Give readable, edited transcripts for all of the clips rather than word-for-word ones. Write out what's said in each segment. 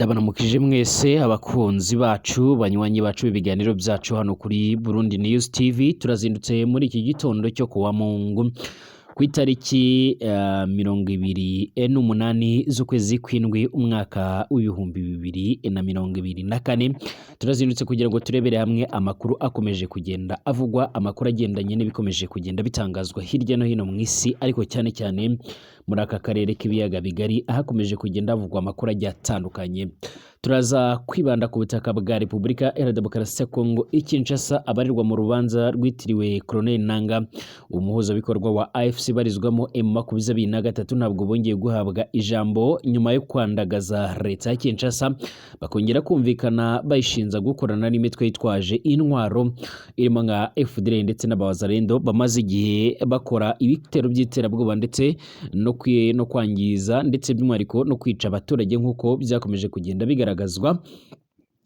Ndabaramukije mwese abakunzi bacu, banywanyi bacu b'ibiganiro byacu hano kuri Burundi News TV. Turazindutse muri iki gitondo cyo kuwa Mungu ku itariki 28 z'ukwezi kw'indwi, umwaka w'2024. Turazindutse kugira ngo turebere hamwe amakuru akomeje kugenda avugwa, amakuru agendanye n'ibikomeje kugenda bitangazwa hirya no hino mu isi, ariko cyane cyane muri aka karere k'ibiyaga bigari, ahakomeje kugenda havugwa amakuru agiye atandukanye. Turaza kwibanda ku butaka bwa Repubulika Iharanira Demokarasi ya Kongo i Kinshasa, abarirwa mu rubanza rwitiriwe Colonel Nanga, umuhuzabikorwa wa AFC barizwamo M23, ntabwo bongeye guhabwa ijambo nyuma yo kwandagaza leta ya Kinshasa, bakongera kumvikana bayishinza gukorana n'imitwe yitwaje intwaro irimo nka FDLR ndetse n'abawazalendo, bamaze igihe bakora ibitero by'iterabwoba ndetse no kwangiza, ndetse by'umwihariko no kwica abaturage, nk'uko byakomeje kugenda bigaragazwa.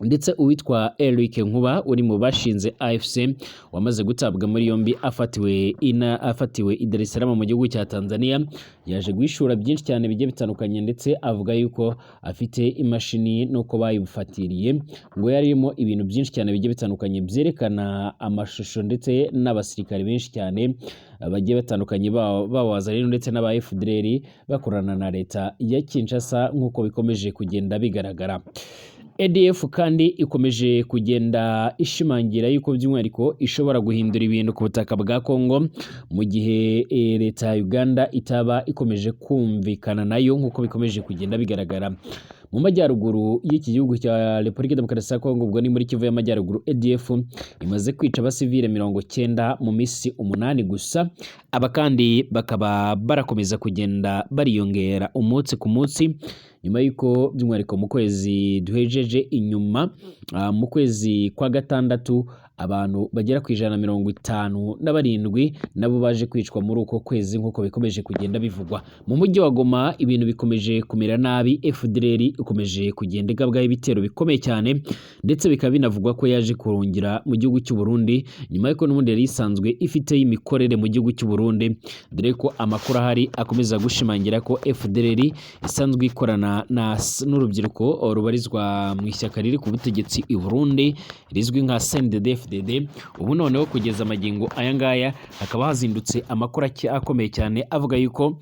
Ndetse uwitwa Eric Nkuba uri mu bashinze AFC wamaze gutabwa muri yombi, afatiwe i Dar es Salaam mu gihugu cya Tanzania, yaje guhishura byinshi cyane bigiye bitandukanye, ndetse avuga yuko afite imashini nuko bayibufatiriye ngo yari irimo ibintu byinshi cyane bigiye bitandukanye byerekana amashusho ndetse n'abasirikare benshi cyane bagiye batandukanye bawaza rero ndetse n'aba FDLR bakorana na leta ya Kinshasa, nk'uko bikomeje kugenda bigaragara. ADF kandi ikomeje kugenda ishimangira yuko by'umwihariko ishobora guhindura ibintu ku butaka bwa Kongo mu gihe leta ya Uganda itaba ikomeje kumvikana nayo, nk'uko bikomeje kugenda bigaragara. Mu majyaruguru y'iki gihugu cya Repubulika Demokarasi ya Kongo, ubwo ni muri Kivu y'Amajyaruguru, ADF imaze kwica abasivile 90 mu minsi 8 gusa. Aba kandi bakaba barakomeza kugenda bariyongera umunsi ku munsi, nyuma y'uko by'umwihariko mu kwezi duhejeje inyuma, mu kwezi kwa gatandatu, abantu bagera ku 157 nabo baje kwicwa muri uko kwezi, nk'uko bikomeje kugenda bivugwa. Mu mujyi wa Goma ibintu bikomeje kumera nabi, FDLR ikomeje kugenda igabwaho ibitero bikomeye cyane, ndetse bikaba binavugwa ko yaje kurungira mu gihugu cy'u Burundi, nyuma y'uko n'ubundi yari isanzwe ifite imikorere mu gihugu cy'u Burundi, dore ko amakuru ahari akomeza gushimangira ko FDLR isanzwe ikorana n'urubyiruko rubarizwa mu ishyaka riri ku butegetsi i Burundi rizwi nka CNDD-FDD. Ubu noneho kugeza amagingo aya ngaya hakaba hazindutse amakuru akomeye cyane avuga yuko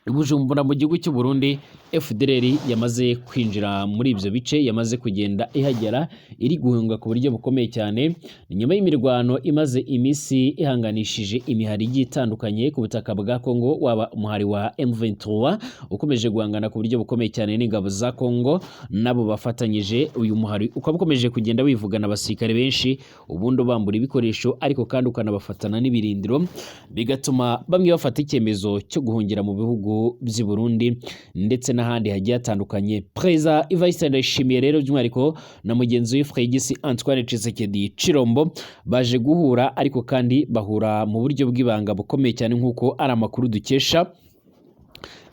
i Bujumbura mu gihugu cy'u Burundi FDLR yamaze kwinjira muri ibyo bice, yamaze kugenda ihagera iri guhunga ku buryo bukomeye cyane. Ni nyuma y'imirwano imaze iminsi ihanganishije imihari igiye itandukanye ku butaka bwa Kongo, waba umuhari wa M23 ukomeje guhangana ku buryo bukomeye cyane n'ingabo za Kongo nabo bafatanyije. Uyu muhari ukaba ukomeje kugenda wivugana abasirikare benshi, ubundi ubambura ibikoresho, ariko kandi ukanabafatana n'ibirindiro, bigatuma bamwe bafata icyemezo cyo guhungira mu bihugu by'i Burundi ndetse n'ahandi hagiye hatandukanye. Perezida Evariste Ndayishimiye rero by'umwihariko na mugenzi we Félix Antoine Tshisekedi Tshilombo baje guhura, ariko kandi bahura mu buryo bw'ibanga bukomeye cyane, nk'uko ari amakuru dukesha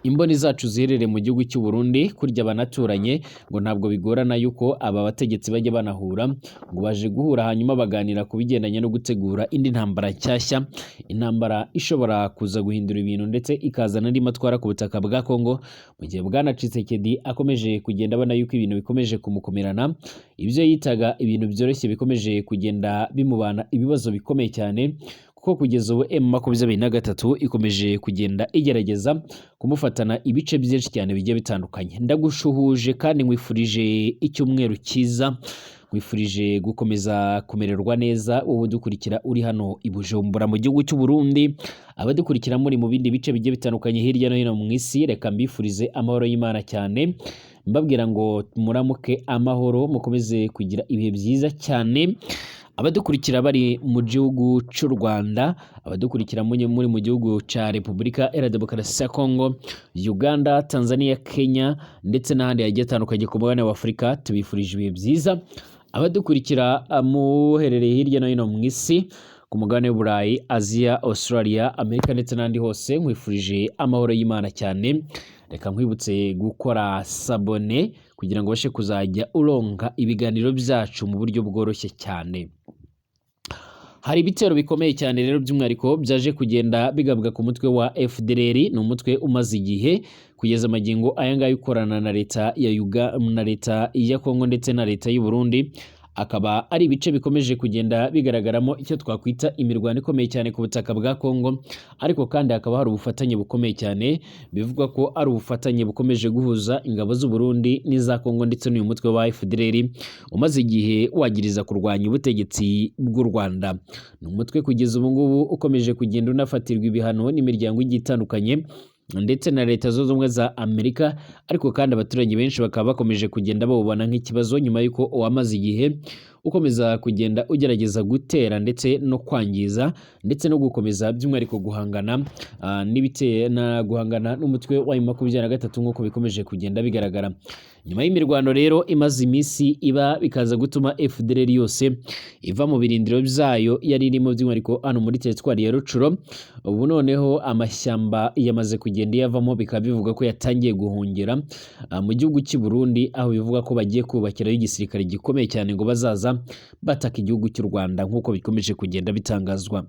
imboni zacu ziherereye mu gihugu cy'u Burundi. Kurya banaturanye, ngo ntabwo bigorana yuko aba bategetsi bajya banahura. Ngo baje guhura hanyuma baganira ku bigendanye no gutegura indi ntambara nshyashya, intambara ishobora kuza guhindura ibintu ndetse ikazana andi matwara ku butaka bwa Kongo, mu gihe Bwana Tshisekedi akomeje kugenda abona yuko ibintu bikomeje kumukomerana, ibyo yitaga ibintu byoroshye bikomeje kugenda bimubana ibibazo bikomeye cyane, kuko kugeza ubu M23 ikomeje kugenda igerageza kumufatana ibice byinshi cyane bigiye bitandukanye. Ndagushuhuje kandi nkwifurije icyumweru cyiza, nkwifurije gukomeza kumererwa neza, wowe udukurikira uri hano i Bujumbura mu gihugu cy'u Burundi, abadukurikira muri mu bindi bice bigiye bitandukanye hirya no hino mu isi, reka mbifurize amahoro y'Imana cyane, mbabwira ngo muramuke amahoro, mukomeze kugira ibihe byiza cyane. Abadukurikira bari mu gihugu cy'u Rwanda, abadukurikira muri mu gihugu cya Repubulika Iharanira Demokarasi ya Kongo, Uganda, Tanzania, Kenya ndetse n'ahandi hagiye hatandukanye ku mugabane wa Afurika, tubifurije ibihe byiza. Abadukurikira muherereye hirya no hino mu isi, ku mugabane w'Uburayi, Aziya, Australia, Amerika ndetse n'ahandi hose, nkwifurije amahoro y'Imana cyane. Reka nkwibutse gukora s'abonner kugira ngo ubashe kuzajya uronka ibiganiro byacu mu buryo bworoshye cyane. Hari ibitero bikomeye cyane rero by'umwihariko byaje kugenda bigabwa ku mutwe wa FDLR. Ni umutwe umaze igihe kugeza magingo aya ngaya ukorana na leta ya na leta ya Kongo ndetse na leta y'u Burundi, akaba ari ibice bikomeje kugenda bigaragaramo icyo twakwita imirwano ikomeye cyane ku butaka bwa Kongo. Ariko kandi hakaba hari ubufatanye bukomeye cyane, bivugwa ko ari ubufatanye bukomeje guhuza ingabo z'u Burundi n'iza Kongo ndetse n'uyu mutwe wa FDLR umaze igihe wagiriza kurwanya ubutegetsi bw'u Rwanda. Ni umutwe kugeza ubu ngubu ukomeje kugenda unafatirwa ibihano n'imiryango igiye itandukanye ndetse na Leta Zunze Ubumwe za Amerika, ariko kandi abaturage benshi bakaba bakomeje kugenda bawubona nk'ikibazo nyuma y'uko uwamaze igihe ukomeza kugenda ugerageza gutera ndetse no kwangiza ndetse no gukomeza by'umwihariko guhangana na guhangana n'umutwe wa M23 nk'uko bikomeje kugenda bigaragara. Nyuma y'imirwano rero imaze iminsi iba, bikaza gutuma FDLR yose iva mu birindiro byayo yari irimo, by'umwihariko hano muri teritwari ya Rutshuru, ubu noneho amashyamba yamaze kugenda iyavamo, bikaba bivuga ko yatangiye guhungira mu gihugu cy'u Burundi, aho bivuga ko bagiye kubakirayo igisirikare gikomeye cyane ngo bazaza bataka igihugu cy'u Rwanda nk'uko bikomeje kugenda bitangazwa.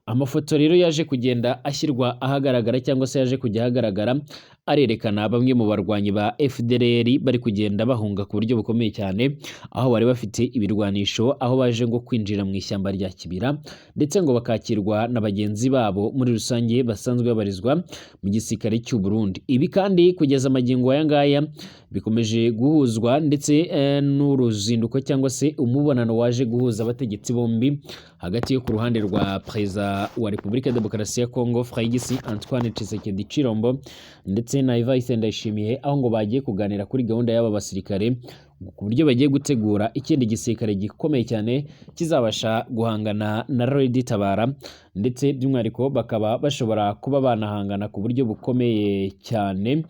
Amafoto rero yaje kugenda ashyirwa ahagaragara cyangwa se yaje kujya ahagaragara arerekana bamwe mu barwanyi ba FDLR bari kugenda bahunga ku buryo bukomeye cyane, aho bari bafite ibirwanisho, aho baje ngo kwinjira mu ishyamba rya Kibira ndetse ngo bakakirwa na bagenzi babo muri rusange basanzwe babarizwa mu gisirikare cy'u Burundi. Ibi kandi kugeza amagingo aya ngaya bikomeje guhuzwa ndetse n'uruzinduko cyangwa se umubonano waje guhuza abategetsi bombi hagati yo ku ruhande rwa Perezida wa Repubulika ya Demokarasi ya Kongo Félix Antoine Tshisekedi Tshilombo ndetse na Evariste Ndayishimiye, aho ngo bagiye kuganira kuri gahunda y'aba basirikare ku buryo bagiye gutegura ikindi gisirikare gikomeye cyane kizabasha guhangana na Red Tabara, ndetse by'umwihariko bakaba bashobora kuba banahangana ku buryo bukomeye cyane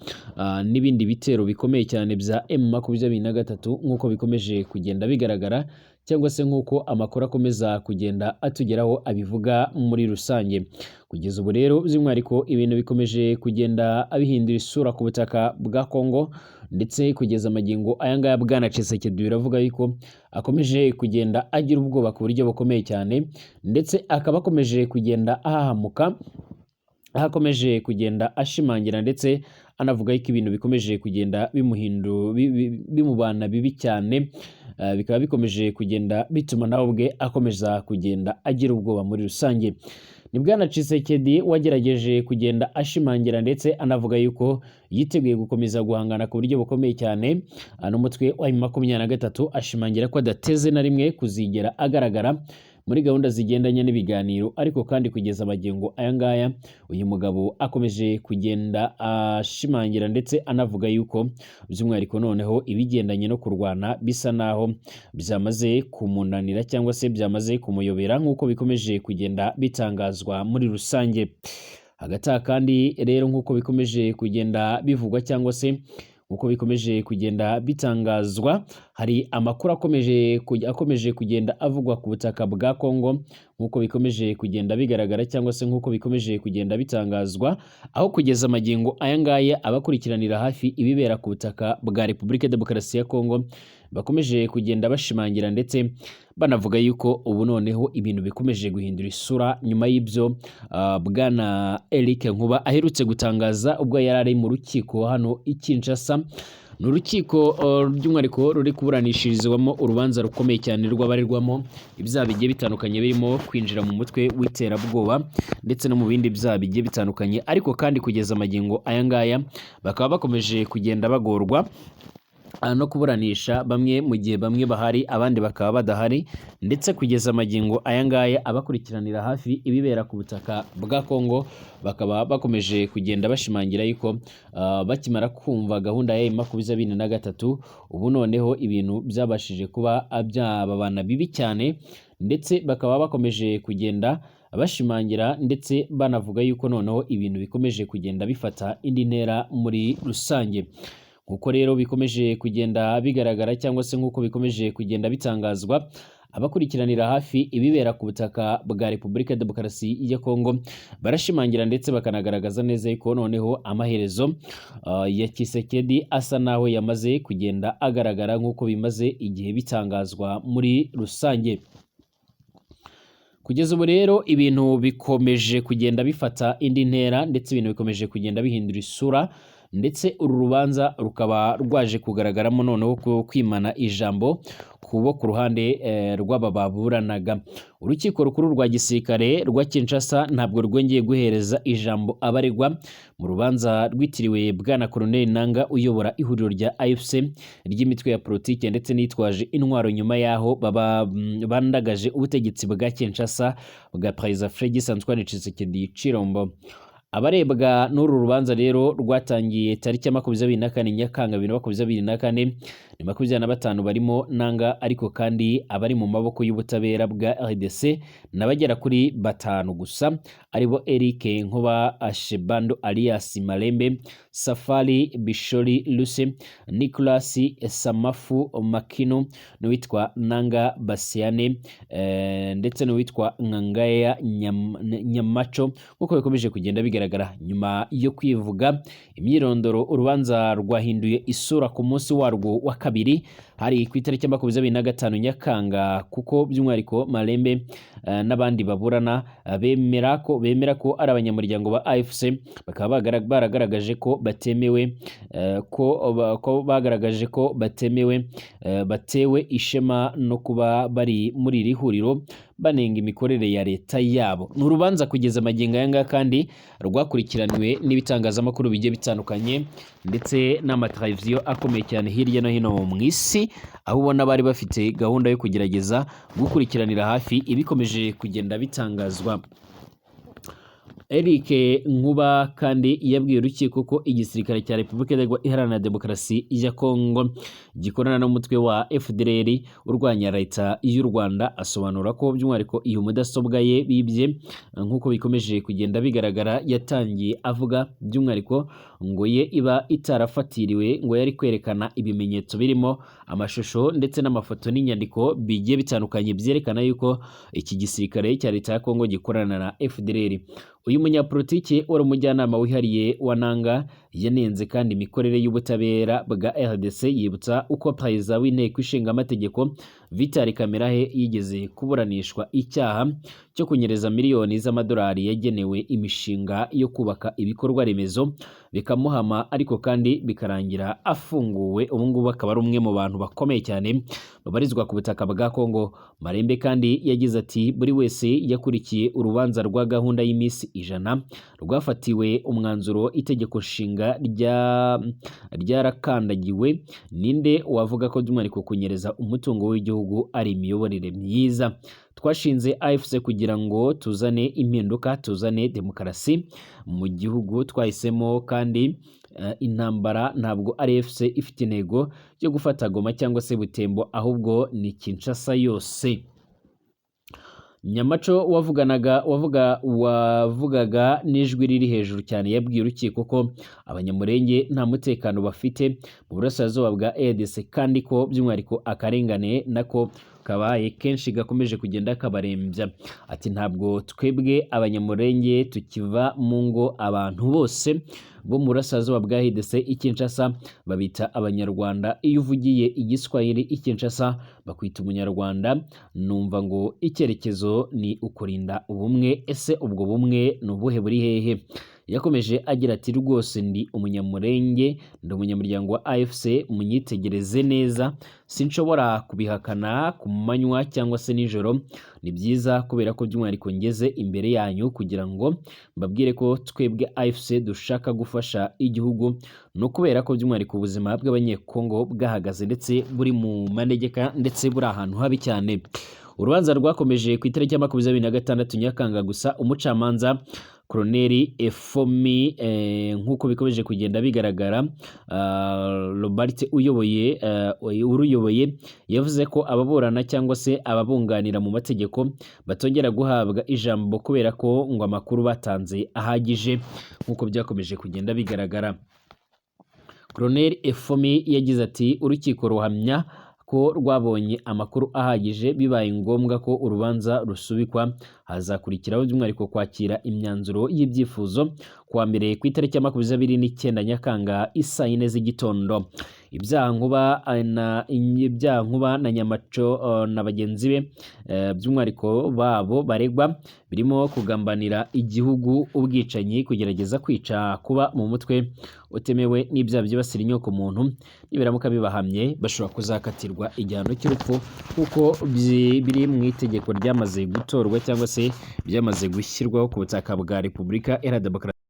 n'ibindi bitero bikomeye cyane bya M23 nk'uko bikomeje kugenda bigaragara cyangwa se nk'uko amakuru akomeza kugenda atugeraho abivuga muri rusange. Kugeza ubu rero by'umwihariko ibintu bikomeje kugenda bihindura isura ku butaka bwa Kongo, ndetse kugeza amagingo aya ngaya Bwana Tshisekedi biravuga yuko akomeje kugenda agira ubwoba ku buryo bukomeye cyane, ndetse akaba akomeje kugenda ahahamuka, aho akomeje kugenda ashimangira ndetse anavuga yuko ibintu bikomeje kugenda bimubana bibi cyane, bikaba bikomeje kugenda bituma nawe ubwe akomeza kugenda agira ubwoba muri rusange. Ni Bwana Tshisekedi wagerageje kugenda ashimangira ndetse anavuga yuko yiteguye gukomeza guhangana ku buryo bukomeye cyane n'umutwe wa M23, ashimangira ko adateze na rimwe kuzigera agaragara muri gahunda zigendanye n'ibiganiro. Ariko kandi kugeza magingo aya ngaya uyu mugabo akomeje kugenda ashimangira ndetse anavuga yuko by'umwihariko noneho ibigendanye no kurwana bisa naho byamaze kumunanira cyangwa se byamaze kumuyobera nk'uko bikomeje kugenda bitangazwa muri rusange. Hagati aha kandi rero nk'uko bikomeje kugenda bivugwa cyangwa se nk'uko bikomeje kugenda bitangazwa, hari amakuru akomeje kugenda avugwa ku butaka bwa Kongo nk'uko bikomeje kugenda bigaragara cyangwa se nk'uko bikomeje kugenda bitangazwa, aho kugeza magingo aya ngaya abakurikiranira hafi ibibera ku butaka bwa Repubulika ya Demokarasi ya Kongo bakomeje kugenda bashimangira ndetse banavuga yuko ubu noneho ibintu bikomeje guhindura isura nyuma y'ibyo Bwana Eric Nkuba aherutse gutangaza ubwo yari ari mu rukiko hano i Kinshasa. Ni urukiko by'umwihariko ruri kuburanishirizwamo urubanza rukomeye cyane rw'abaregwamo ibyaha bigiye bitandukanye birimo kwinjira mu mutwe w'iterabwoba ndetse no mu bindi byaha bigiye bitandukanye, ariko kandi kugeza magingo aya ngaya bakaba bakomeje kugenda bagorwa no kuburanisha bamwe mu gihe bamwe bahari abandi bakaba badahari, ndetse kugeza magingo aya ngaya abakurikiranira hafi ibibera ku butaka bwa Kongo bakaba bakomeje kugenda bashimangira yuko bakimara kumva gahunda ya M23 ubu noneho ibintu byabashije kuba byababana bibi cyane, ndetse bakaba bakomeje kugenda bashimangira ndetse banavuga yuko noneho ibintu bikomeje kugenda bifata indi ntera muri rusange. Nkuko rero bikomeje kugenda bigaragara cyangwa se nkuko bikomeje kugenda bitangazwa, abakurikiranira hafi ibibera ku butaka bwa Repubulika ya Demokarasi ya Kongo barashimangira ndetse bakanagaragaza neza yuko noneho amaherezo ya Tshisekedi asa naho yamaze kugenda agaragara nk'uko bimaze igihe bitangazwa muri rusange. Kugeza ubu rero ibintu bikomeje kugenda bifata indi ntera, ndetse ibintu bikomeje kugenda bihindura isura, ndetse uru rubanza rukaba rwaje kugaragaramo noneho kwimana ijambo kubo ku ruhande rw'aba baburanaga. Urukiko rukuru rwa gisirikare rwa Kinshasa ntabwo rwongeye guhereza ijambo abaregwa mu rubanza rwitiriwe Bwana Colonel Nanga uyobora ihuriro rya AFC ry'imitwe ya politike ndetse n'itwaje intwaro, nyuma yaho baba bandagaje ubutegetsi bwa Kinshasa bwa Perezida Félix Antoine Tshisekedi Tshilombo. Abarebwa n'uru rubanza rero rwatangiye tariki ya 24 Nyakanga 2024 ni 25 barimo Nanga, ariko kandi abari mu maboko y'ubutabera bwa RDC n'abagera kuri batanu gusa, aribo Eric Nkuba Shebando alias Malembe, Safari Bishori Luse, Nicolas Samafu Makino n'uwitwa Nanga Basiane ndetse n'uwitwa Ngangaya Nyamaco, nk'uko bikomeje kugenda bigaragara. Nyuma yo kwivuga imyirondoro, urubanza rwahinduye isura ku munsi warwo wa kabiri, hari ku itariki ya 25 Nyakanga, kuko by'umwihariko Malembe n'abandi baburana bemera ko ari abanyamuryango ba AFC, bakaba baragaragaje ko batemewe ko bagaragaje ko batemewe, batewe ishema no kuba bari muri iri huriro, banenga imikorere ya leta yabo. Ni urubanza kugeza magingo aya ngaya kandi rwakurikiranywe n'ibitangazamakuru bigiye bitandukanye ndetse n'amateleviziyo akomeye cyane hirya no hino mu isi, aho ubona bari bafite gahunda yo kugerageza gukurikiranira hafi ibikomeje kugenda bitangazwa. Eric Nkuba kandi yabwiye urukiko ko igisirikare cya Repubulika Iharanira Demokarasi ya Kongo gikorana n'umutwe wa FDLR urwanya leta y'u Rwanda. Asobanura ko by'umwihariko iyo mudasobwa ye bibye, nk'uko bikomeje kugenda bigaragara, yatangiye avuga by'umwihariko ngo ye iba itarafatiriwe ngo yari kwerekana ibimenyetso birimo amashusho ndetse n'amafoto n'inyandiko bigiye bitandukanye byerekana yuko iki gisirikare cya leta ya Kongo gikorana na FDLR. Uyu munyapolitiki wari umujyanama wihariye wa Nanga yanenze kandi imikorere y'ubutabera bwa RDC, yibutsa uko perezida w'inteko ishinga amategeko Vital Kamerhe yigeze kuburanishwa icyaha cyo kunyereza miliyoni z'amadolari yagenewe imishinga yo kubaka ibikorwa remezo bikamuhama, ariko kandi bikarangira afunguwe. Ubu ngubu akaba ari umwe mu bantu bakomeye cyane babarizwa ku butaka bwa Kongo. Marembe kandi yagize ati: "Buri wese yakurikiye urubanza rwa gahunda y'iminsi 100 rwafatiwe umwanzuro, itegeko nshinga ryarakandagiwe. Ninde wavuga ko by'umwihariko kunyereza umutungo w'igihugu ari imiyoborere myiza? Twashinze AFC kugira ngo tuzane impinduka, tuzane demokarasi mu gihugu twahisemo, kandi intambara ntabwo ari AFC ifite intego yo gufata Goma cyangwa se Butembo, ahubwo ni Kinshasa yose." Nyamaco wavuganaga wavuga wavugaga n'ijwi riri hejuru cyane yabwiye urukiko ko Abanyamurenge nta mutekano bafite mu burasirazuba bwa RDC, kandi ko by'umwihariko akarengane nako kabaye kenshi gakomeje kugenda kabarembya. Ati: "Ntabwo twebwe Abanyamurenge tukiva mu ngo. Abantu bose bo mu burasirazuba bwa RDC i Kinshasa babita Abanyarwanda. Iyo uvugiye Igiswahili i Kinshasa bakwita Umunyarwanda. Numva ngo icyerekezo ni ukurinda ubumwe. Ese ubwo bumwe ni ubuhe? Buri hehe?" Yakomeje agira ati: "Rwose ndi Umunyamurenge, ndi umunyamuryango wa AFC, munyitegereze neza, sinshobora kubihakana ku manywa cyangwa se nijoro. Ni byiza kubera ko by'umwihariko ngeze imbere yanyu kugira ngo mbabwire ko twebwe AFC dushaka gufasha igihugu, no kubera ko by'umwihariko ubuzima bw'Abanyekongo bwahagaze ndetse buri mu manegeka ndetse buri ahantu habi cyane." Urubanza rwakomeje ku itariki ya 26 Nyakanga, gusa umucamanza Colonel Efomi nk'uko bikomeje kugenda bigaragara, Robert uyoboye uruyoboye yavuze ko ababurana cyangwa se ababunganira mu mategeko batongera guhabwa ijambo kubera ko ngo amakuru batanze ahagije, nk'uko byakomeje kugenda bigaragara. Colonel Efomi yagize ati: "Urukiko ruhamya ko rwabonye amakuru ahagije. Bibaye ngombwa ko urubanza rusubikwa, hazakurikiraho by'umwihariko kwakira imyanzuro y'ibyifuzo kuwa mbere ku itariki ya 29 Nyakanga isaa 4 z'igitondo." Ibyaha Nkuba na Nyamaco na bagenzi be, by'umwihariko babo baregwa, birimo kugambanira igihugu, ubwicanyi, kugerageza kwica, kuba mu mutwe utemewe n'ibyaha byibasira inyoko muntu. Nibiramuka bibahamye, bashobora kuzakatirwa igihano cy'urupfu nk'uko biri mu itegeko ryamaze gutorwa cyangwa se byamaze gushyirwaho ku butaka bwa Repubulika Iharanira Demokarasi.